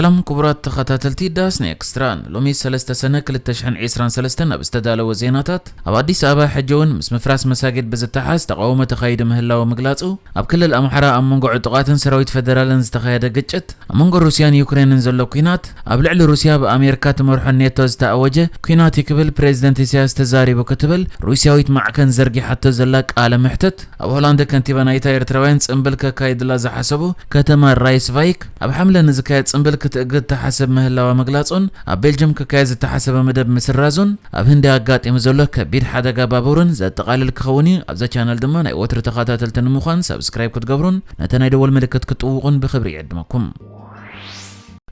ሰላም ክቡራት ተኸታተልቲ ዳስኒ ኤክስትራ፣ ንሎሚ ሰለስተ ሰነ ክልተ ሽሕን ዕስራን ሰለስተን ኣብ ዝተዳለወ ዜናታት፣ ኣብ ኣዲስ ኣበባ ሕጂ እውን ምስ ምፍራስ መሳጊድ ብዝተሓዝ ተቓውሞ ተኻይዱ ምህላው ምግላጹ፣ ኣብ ክልል ኣምሓራ ኣብ መንጎ ዕጡቓትን ሰራዊት ፈደራልን ዝተኻየደ ግጭት፣ ኣብ መንጎ ሩስያን ዩክሬንን ዘሎ ኲናት፣ ኣብ ልዕሊ ሩስያ ብኣሜሪካ ትመርሖ ኔቶ ዝተኣወጀ ኲናት እዩ ክብል ፕሬዚደንት ኢሳያስ ተዛሪቡ ክትብል ሩስያዊት ማዕከን ዘርጊሓቶ ዘላ ቃለ መሕትት፣ ኣብ ሆላንድ ከንቲባ ናይታ ኤርትራውያን ጽምብል ከካይድላ ዝሓሰቡ ከተማ ራይስቫይክ፣ ኣብ ሓምለ ንዝካየድ ጽምብል ክትእግድ ትሓስብ ምህላዋ ምግላጹን፣ ኣብ ቤልጅም ክካየድ ዝተሓሰበ መደብ ምስራዙን፣ ኣብ ህንዲ ኣጋጢሙ ዘሎ ከቢድ ሓደጋ ባቡርን ዘጠቓልል ክኸውን እዩ። ኣብዛ ቻነል ድማ ናይ ወትሪ ተኸታተልቲ ንምዃን ሳብስክራይብ ክትገብሩን ነቲ ናይ ደወል ምልክት ክትጥውቑን ብኽብሪ ይዕድመኩም።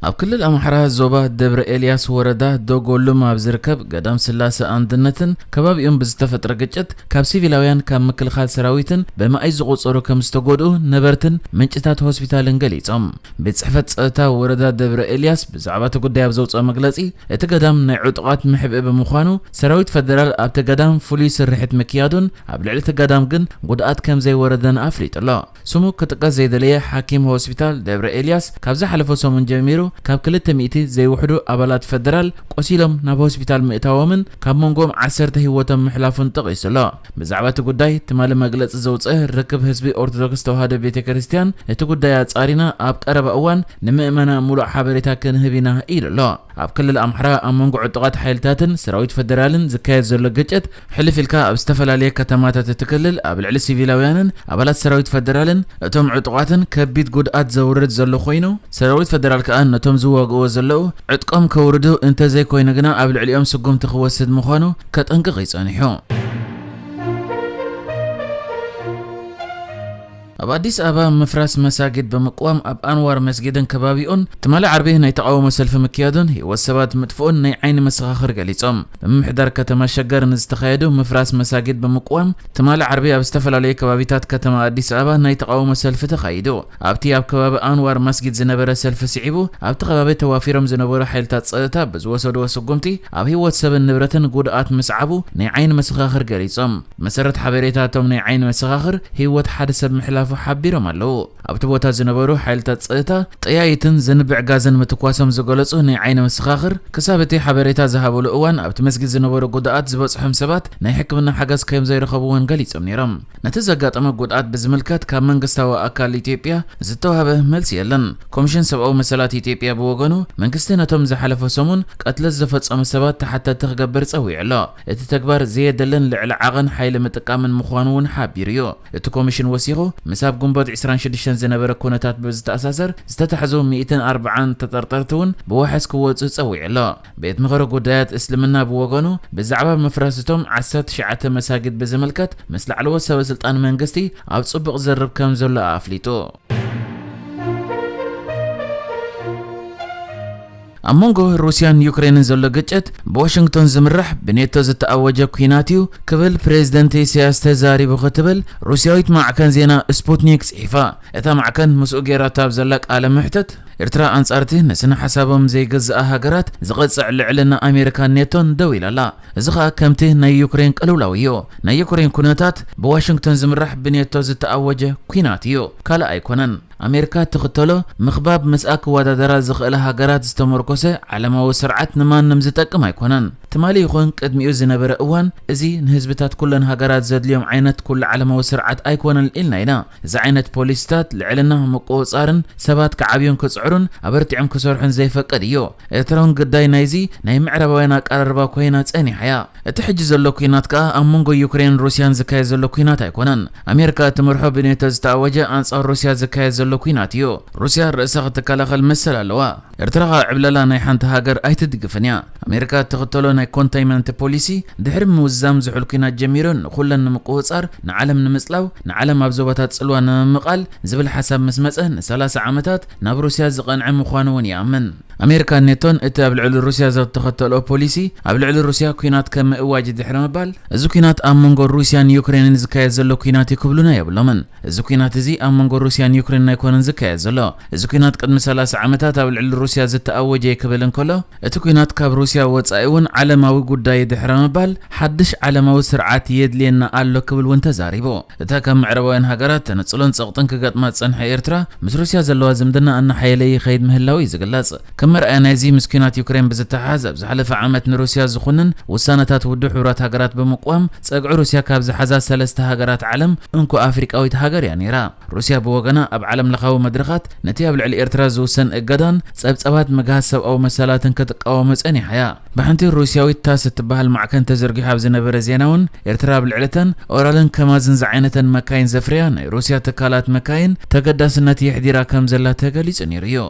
ኣብ ክልል ኣምሓራ ዞባ ደብረ ኤልያስ ወረዳ ዶጎሉም ኣብ ዝርከብ ገዳም ስላሰ ኣንድነትን ከባቢኡን ብዝተፈጥረ ግጭት ካብ ሲቪላውያን ካብ ምክልኻል ሰራዊትን ብመኣይ ዝቑጸሩ ከም ዝተጎድኡ ነበርትን ምንጭታት ሆስፒታልን ገሊጾም። ቤት ጽሕፈት ጸጥታ ወረዳ ደብረ ኤልያስ ብዛዕባ እቲ ጉዳይ ኣብ ዘውጽኦ መግለጺ፣ እቲ ገዳም ናይ ዕጡቓት መሕብኢ ብምዃኑ ሰራዊት ፈደራል ኣብቲ ገዳም ፍሉይ ስርሒት ምክያዱን ኣብ ልዕሊ እቲ ገዳም ግን ጉድኣት ከም ዘይወረደን ኣፍሊጡ ኣሎ። ስሙ ክጥቀስ ዘይደለየ ሓኪም ሆስፒታል ደብረ ኤልያስ፣ ካብ ዝሓለፈ ሰሙን ጀሚሩ ካብ ክልተ ሚእቲ ዘይውሕዱ ኣባላት ፈደራል ቆሲሎም ናብ ሆስፒታል ምእታዎምን ካብ መንጎኦም ዓሰርተ ህይወቶም ምሕላፉን ጠቒሱ ኣሎ። ብዛዕባ እቲ ጉዳይ ትማሊ መግለጺ ዘውጽአ ርክብ ህዝቢ ኦርቶዶክስ ተዋህዶ ቤተ ክርስቲያን፣ እቲ ጉዳይ ኣጻሪና ኣብ ቀረባ እዋን ንምእመና ሙሉእ ሓበሬታ ክንህብ ኢና ኢሉ ኣሎ። ኣብ ክልል ኣምሓራ ኣብ መንጎ ዕጡቓት ሓይልታትን ሰራዊት ፈደራልን ዝካየድ ዘሎ ግጭት፣ ሕልፍ ኢልካ ኣብ ዝተፈላለየ ከተማታት እቲ ክልል ኣብ ልዕሊ ሲቪላውያንን ኣባላት ሰራዊት ፈደራልን እቶም ዕጡቓትን ከቢድ ጉድኣት ዘውርድ ዘሎ ኮይኑ፣ ሰራዊት ፈደራል ከኣ ነቶም ዝዋግእዎ ዘለዉ ዕጥቆም ከውርዱ፣ እንተዘይኮይኑ ግና ኣብ ልዕሊኦም ስጉምቲ ክወስድ ምዃኑ ከጠንቅቕ እዩ ጸኒሑ። ኣብ ኣዲስ ኣበባ ምፍራስ መሳጊድ ብምቅዋም ኣብ ኣንዋር መስጊድን ከባቢኡን ትማሊ ዓርቢ ናይ ተቓውሞ ሰልፊ ምክያዱን ህይወት ሰባት ምጥፍኡን ናይ ዓይኒ መሰኻኽር ገሊጾም። ብምምሕዳር ከተማ ሸገር ንዝተኻየዱ ምፍራስ መሳጊድ ብምቅዋም ትማሊ ዓርቢ ኣብ ዝተፈላለዩ ከባቢታት ከተማ ኣዲስ ኣበባ ናይ ተቓውሞ ሰልፊ ተኻይዱ። ኣብቲ ኣብ ከባቢ ኣንዋር መስጊድ ዝነበረ ሰልፊ ስዒቡ ኣብቲ ከባቢ ተዋፊሮም ዝነበሩ ሓይልታት ጸጥታ ብዝወሰድዎ ስጉምቲ ኣብ ህይወት ሰብን ንብረትን ጉድኣት ምስዓቡ ናይ ዓይኒ መሰኻኽር ገሊጾም። ብመሰረት ሓበሬታቶም ናይ ዓይኒ መሰኻኽር ህይወት ሓደ ሰብ ምሕላፉ ሓቢሮም ኣለዉ። ኣብቲ ቦታ ዝነበሩ ሓይልታት ጸጥታ ጠያይትን ዝንብዕ ጋዝን ምትኳሶም ዝገለጹ ናይ ዓይኒ መሰኻኽር፣ ክሳብ እቲ ሓበሬታ ዝሃበሉ እዋን ኣብቲ መስጊድ ዝነበሩ ጉድኣት ዝበጽሖም ሰባት ናይ ሕክምና ሓገዝ ከም ዘይረኸቡ እውን ገሊጾም ነይሮም። ነቲ ዘጋጠመ ጉድኣት ብዝምልከት ካብ መንግስታዊ ኣካል ኢትዮጵያ ዝተዋህበ መልሲ የለን። ኮሚሽን ሰብኣዊ መሰላት ኢትዮጵያ ብወገኑ መንግስቲ ነቶም ዝሓለፈ ሰሙን ቅትለት ዝፈጸሙ ሰባት ተሓተትቲ ክገብር ጸዊዑ ኣሎ። እቲ ተግባር ዘየደልን ልዕሊ ዓቐን ሓይሊ ምጥቃምን ምዃኑ እውን ሓቢሩ እዩ። እቲ ኮሚሽን ወሲኹ፣ ምስ ኣብ ግንቦት ዕስራን ሽዱሽተን ዝነበረ ኩነታት ብዝተኣሳሰር ዝተታሕዙ ሚእትን ኣርባዓን ተጠርጠርቲ እውን ብዋሕስ ክወጹ ጸዊዑ ኣሎ። ቤት ምኽሪ ጉዳያት እስልምና ብወገኑ፣ ብዛዕባ ምፍራስ እቶም ዓሰርተ ትሽዓተ መሳጊድ ብዝምልከት ምስ ላዕለዎት ሰበ ስልጣን መንግስቲ ኣብ ጽቡቕ ዝርብ ከም ዘሎ ኣፍሊጡ። ኣብ መንጎ ሩስያን ዩክሬንን ዘሎ ግጭት፣ ብዋሽንግቶን ዝምራሕ ብኔቶ ዝተኣወጀ ኲናት እዩ ክብል ፕሬዚደንት ኢሳያስ ተዛሪቡ ክትብል ሩስያዊት ማዕከን ዜና ስፑትኒክ ጽሒፋ። እታ ማዕከን ምስኡ ጌራቶ ኣብ ዘላ ቃለ መሕትት፣ ኤርትራ ኣንጻርቲ ንስነ ሓሳቦም ዘይገዝኣ ሃገራት ዝቐጽዕ ልዕልና ኣሜሪካን ኔቶን ደው ኢላ ኣላ። እዚ ኸኣ ከምቲ ናይ ዩክሬን ቅልውላው እዩ። ናይ ዩክሬን ኩነታት ብዋሽንግቶን ዝምራሕ ብኔቶ ዝተኣወጀ ኲናት እዩ፣ ካልእ ኣይኮነን። ኣሜሪካ ትኽተሎ ምኽባብ ምስኣ ክወዳደራ ዝኽእላ ሃገራት ዝተመርኮሰ ዓለማዊ ስርዓት ንማንም ዝጠቅም ኣይኮነን። ትማሊ ይኹን ቅድሚኡ ዝነበረ እዋን፣ እዚ ንህዝብታት ኩለን ሃገራት ዘድልዮም ዓይነት ኩሉ ዓለማዊ ስርዓት ኣይኮነን ኢልና ኢና። እዚ ዓይነት ፖሊሲታት ልዕልና ምቁጽጻርን ሰባት ክዓብዩን ክጽዕሩን ኣበርቲዖም ክሰርሑን ዘይፈቅድ እዩ። ኤርትራ እውን ግዳይ ናይዚ ናይ ምዕራባውያን ኣቀራርባ ኮይና ጸኒሓ እያ። እቲ ሕጂ ዘሎ ኲናት ከኣ ኣብ መንጎ ዩክሬን ሩስያን ዝካየድ ዘሎ ኲናት ኣይኮነን። ኣሜሪካ እትመርሖ ብኔቶ ዝተኣወጀ ኣንጻር ሩስያ ዝካየድ ዘሎ ኲናት እዩ። ሩስያ ርእሳ ክትከላኸል መሰል ኣለዋ። ኤርትራ ከኣ ዕብለላ ናይ ሓንቲ ሃገር ኣይትድግፍን እያ። ኣሜሪካ እትኽተሎ ናይ ኮንተይንመንት ፖሊሲ ድሕሪ ምውዛም ዝሑል ኲናት ጀሚሩ ንኹለን ንምቁጽጻር፣ ንዓለም ንምጽላው፣ ንዓለም ኣብ ዞባታት ጽልዋ ንምምቓል ዝብል ሓሳብ ምስ መጸ ንሰላሳ ዓመታት ናብ ሩስያ ዝቐንዐ ምዃኑ እውን ይኣምን። ኣሜሪካን ኔቶን እቲ ኣብ ልዕሊ ሩስያ ዘተኸተልኦ ፖሊሲ ኣብ ልዕሊ ሩስያ ኲናት ከም ምእዋጅ ድሕሪ ምባል፣ እዚ ኲናት ኣብ መንጎ ሩስያን ዩክሬንን ዝካየድ ዘሎ ኲናት እዩ ክብሉና የብሎምን። እዚ ኲናት እዚ ኣብ መንጎ ሩስያን ዩክሬንን ኣይኮነን ዝካየድ ዘሎ። እዚ ኲናት ቅድሚ ሰላሳ ዓመታት ኣብ ልዕሊ ሩስያ ዝተኣወጀ እዩ ክብል እንከሎ፣ እቲ ኲናት ካብ ሩስያ ወጻኢ እውን ዓለማዊ ጉዳይ ድሕሪ ምባል፣ ሓድሽ ዓለማዊ ስርዓት የድልየና ኣሎ ክብል እውን ተዛሪቡ። እታ ካብ ምዕራባውያን ሃገራት ተነጽሎን ጸቕጥን ክገጥማ ዝጸንሐ ኤርትራ፣ ምስ ሩስያ ዘለዋ ዝምድና እናሓየለ ይኸይድ ምህላው እዩ ዝግለጽ። ከም መርኣያ ናይዚ፣ ምስ ኲናት ዩክሬን ብዝተሓሓዝ፣ ኣብ ዝሓለፈ ዓመት ንሩስያ ዝኹንን ውሳነታት ውድብ ሕቡራት ሃገራት ብምቅዋም፣ ጸግዒ ሩስያ ካብ ዝሓዛ ሰለስተ ሃገራት ዓለም፣ እንኮ ኣፍሪቃዊት ሃገር እያ ነይራ። ሩስያ ብወገና፣ ኣብ ዓለም ለኻዊ መድረኻት ነቲ ኣብ ልዕሊ ኤርትራ ዝውሰን እገዳን ጸብጸባት ምግሃስ ሰብኣዊ መሰላትን ክትቃወሞ ጸኒሓ እያ። ብሓንቲ ሩስያዊት ታስ እትበሃል ማዕከን ተዘርጊሑ ኣብ ዝነበረ ዜና እውን፣ ኤርትራ ኣብ ልዕሊ እተን ኦራልን ከማዝን ዝዓይነተን መካይን ዘፍርያ ናይ ሩስያ ትካላት መካይን ተገዳስነት የሕዲራ ከም ዘላ ተገሊጹ ነይሩ እዩ።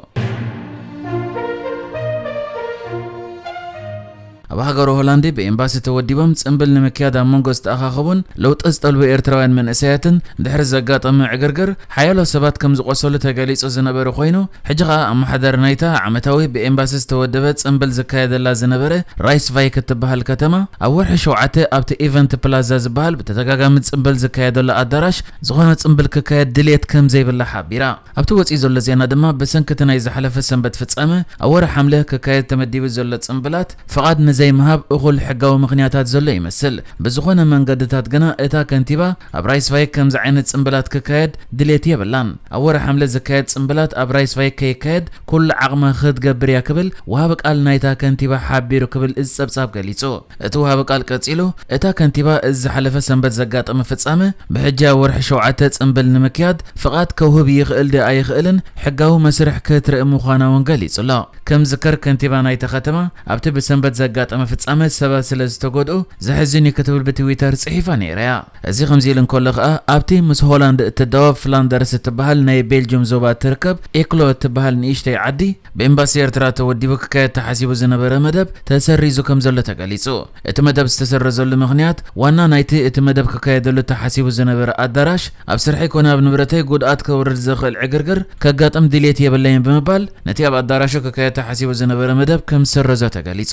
ኣብ ሃገረ ሆላንድ ብኤምባሲ ተወዲቦም ጽምብል ንምክያድ ኣብ መንጎ ዝተኣኻኸቡን ለውጢ ዝጠልቡ ኤርትራውያን መንእሰያትን ድሕሪ ዘጋጠመ ዕግርግር፣ ሓያሎ ሰባት ከም ዝቖሰሉ ተገሊጹ ዝነበረ ኮይኑ፣ ሕጂ ኸኣ ኣመሓዳሪ ናይታ ዓመታዊ ብኤምባሲ ዝተወደበ ጽምብል ዝካየደላ ዝነበረ ራይስቫይክ እትበሃል ከተማ፣ ኣብ ወርሒ ሸውዓተ ኣብቲ ኢቨንት ፕላዛ ዝበሃል ብተደጋጋሚ ጽምብል ዝካየደሉ ኣዳራሽ ዝኾነ ጽምብል ክካየድ ድልየት ከም ዘይብላ ሓቢራ። ኣብቲ ወጺኡ ዘሎ ዜና ድማ፣ ብሰንኪ እቲ ናይ ዝሓለፈ ሰንበት ፍጻመ፣ ኣብ ወርሒ ሓምለ ክካየድ ተመዲቡ ዘሎ ጽምብላት ፍቓድ ንዘይምሃብ እኹል ሕጋዊ ምኽንያታት ዘሎ ይመስል። ብዝኾነ መንገድታት ግና፣ እታ ከንቲባ ኣብ ራይስቫይክ ከምዚ ዓይነት ጽምብላት ክካየድ ድሌት የብላን። ኣብ ወርሒ ሓምለ ዝካየድ ጽምብላት ኣብ ራይስቫይክ ከይካየድ ኩሉ ዓቕማ ክትገብር እያ ክብል ወሃቢ ቃል ናይታ ከንቲባ ሓቢሩ ክብል እዚ ጸብጻብ ገሊጹ። እቲ ወሃቢ ቃል ቀጺሉ፣ እታ ከንቲባ እዚ ዝሓለፈ ሰንበት ዘጋጠመ ፍጻመ ብሕጂ ኣብ ወርሒ ሸውዓተ ጽምብል ንምክያድ ፍቓድ ከውህብ ይኽእል ድዩ ኣይኽእልን ሕጋዊ መስርሕ ክትርኢ ምዃና እውን ገሊጹ ኣሎ። ከም ዝከር ከንቲባ ናይታ ከተማ ኣብቲ ብሰንበት ዘጋጠመ ፍጻመ ሰባት ስለ ዝተጎድኡ ዘሕዝን እዩ ክትብል ብትዊተር ጽሒፋ ነይራ እያ። እዚ ከምዚ ኢሉ እንከሎ ከኣ ኣብቲ ምስ ሆላንድ እትዳወብ ፍላንደርስ እትበሃል ናይ ቤልጅም ዞባ እትርከብ ኤክሎ እትበሃል ንእሽተይ ዓዲ ብኤምባሲ ኤርትራ ተወዲቡ ክካየድ ተሓሲቡ ዝነበረ መደብ ተሰሪዙ ከም ዘሎ ተገሊጹ። እቲ መደብ ዝተሰረዘሉ ምኽንያት ዋና ናይቲ እቲ መደብ ክካየደሉ ተሓሲቡ ዝነበረ ኣዳራሽ ኣብ ስርሐይ ኮነ ኣብ ንብረተይ ጉድኣት ከውርድ ዝኽእል ዕግርግር ከጋጥም ድልየት የብለይን ብምባል ነቲ ኣብ ኣዳራሹ ክካየድ ተሓሲቡ ዝነበረ መደብ ከም ዝሰረዞ ተገሊጹ።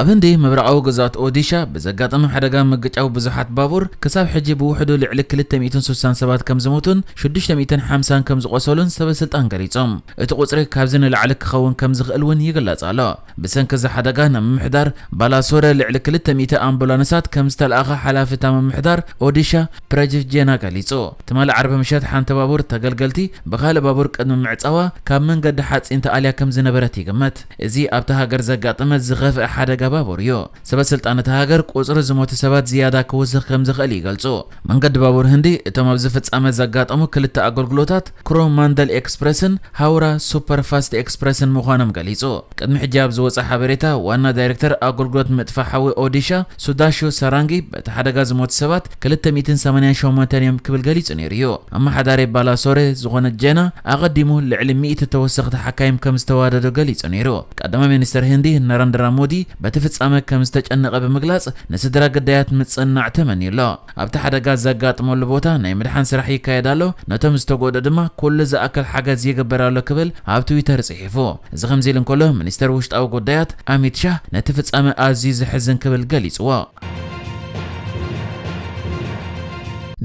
ኣብ ህንዲ ምብራቓዊ ግዝኣት ኦዲሻ ብዘጋጠመ ሓደጋ ምግጫው ብዙሓት ባቡር ክሳብ ሕጂ ብውሕዱ ልዕሊ ክልተ ሚእትን ስሳን ሰባት ከም ዝሞቱን ሽዱሽተ ሚእትን ሓምሳን ከም ዝቖሰሉን ሰበ ስልጣን ገሊጾም። እቲ ቁጽሪ ካብዚ ንላዕሊ ክኸውን ከም ዝኽእል እውን ይግለጽ ኣሎ። ብሰንኪ እዚ ሓደጋ ናብ ምምሕዳር ባላሶረ ልዕሊ ክልተ ሚእቲ ኣምቡላንሳት ከም ዝተለኣኸ ሓላፊ እታ ምምሕዳር ኦዲሻ ፕረጂት ጄና ገሊጹ። ትማሊ ዓርቢ ምሸት ሓንቲ ባቡር ተገልገልቲ ብኻልእ ባቡር ቅድሚ ምዕጻዋ ካብ መንገዲ ሓጺን ተኣልያ ከም ዝነበረት ይግመት። እዚ ኣብታ ሃገር ዘጋጠመ ዝኸፍአ ሓደጋ ባቡር እዩ። ሰበ ስልጣን እታ ሃገር ቁጽሪ ዝሞቱ ሰባት ዝያዳ ክውስኽ ከም ዝኽእል ይገልጹ። መንገዲ ባቡር ህንዲ እቶም ኣብዚ ፍጻመ ዘጋጠሙ ክልተ ኣገልግሎታት ክሮማንደል ኤክስፕረስን ሃውራ ሱፐርፋስት ኤክስፕረስን ምዃኖም ገሊጹ። ቅድሚ ሕጂ ኣብ ዝወጸ ሓበሬታ፣ ዋና ዳይሬክተር ኣገልግሎት ምጥፋእ ሓዊ ኦዲሻ ሱዳሹ ሰራንጊ፣ በቲ ሓደጋ ዝሞቱ ሰባት ክልተ ሚእትን ሰማንያን ሸሞንተን እዮም ክብል ገሊጹ ነይሩ እዩ። ኣመሓዳሪ ባላሶሬ ዝኾነ ጄና፣ ኣቐዲሙ ልዕሊ ሚእቲ ተወሰኽቲ ሓካይም ከም ዝተዋደዱ ገሊጹ ነይሩ። ቀዳማይ ሚኒስትር ህንዲ ናራንድራ ሞዲ በቲ ፍጻመ ከም ዝተጨነቐ ብምግላጽ፣ ንስድራ ግዳያት ምጽንናዕ ተመንዩ ኣሎ። ኣብቲ ሓደጋ ዘጋጥመሉ ቦታ ናይ ምድሓን ስራሕ ይካየድ ኣሎ፣ ነቶም ዝተጎድኡ ድማ ኩሉ ዝኣክል ሓገዝ ይግበር ኣሎ ክብል ኣብ ትዊተር ጽሒፉ። እዚ ከምዚ ኢሉ እንከሎ፣ ሚኒስተር ውሽጣዊ ጉዳያት ኣሚት ሻህ ነቲ ፍጻመ ኣዝዩ ዘሕዝን ክብል ገሊጽዎ።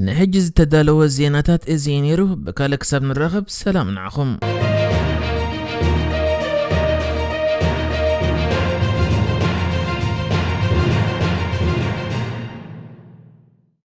ንሕጂ ዝተዳለወ ዜናታት እዚ እዩ ነይሩ። ብካልእ ክሳብ ንራኸብ፣ ሰላም ንዓኹም።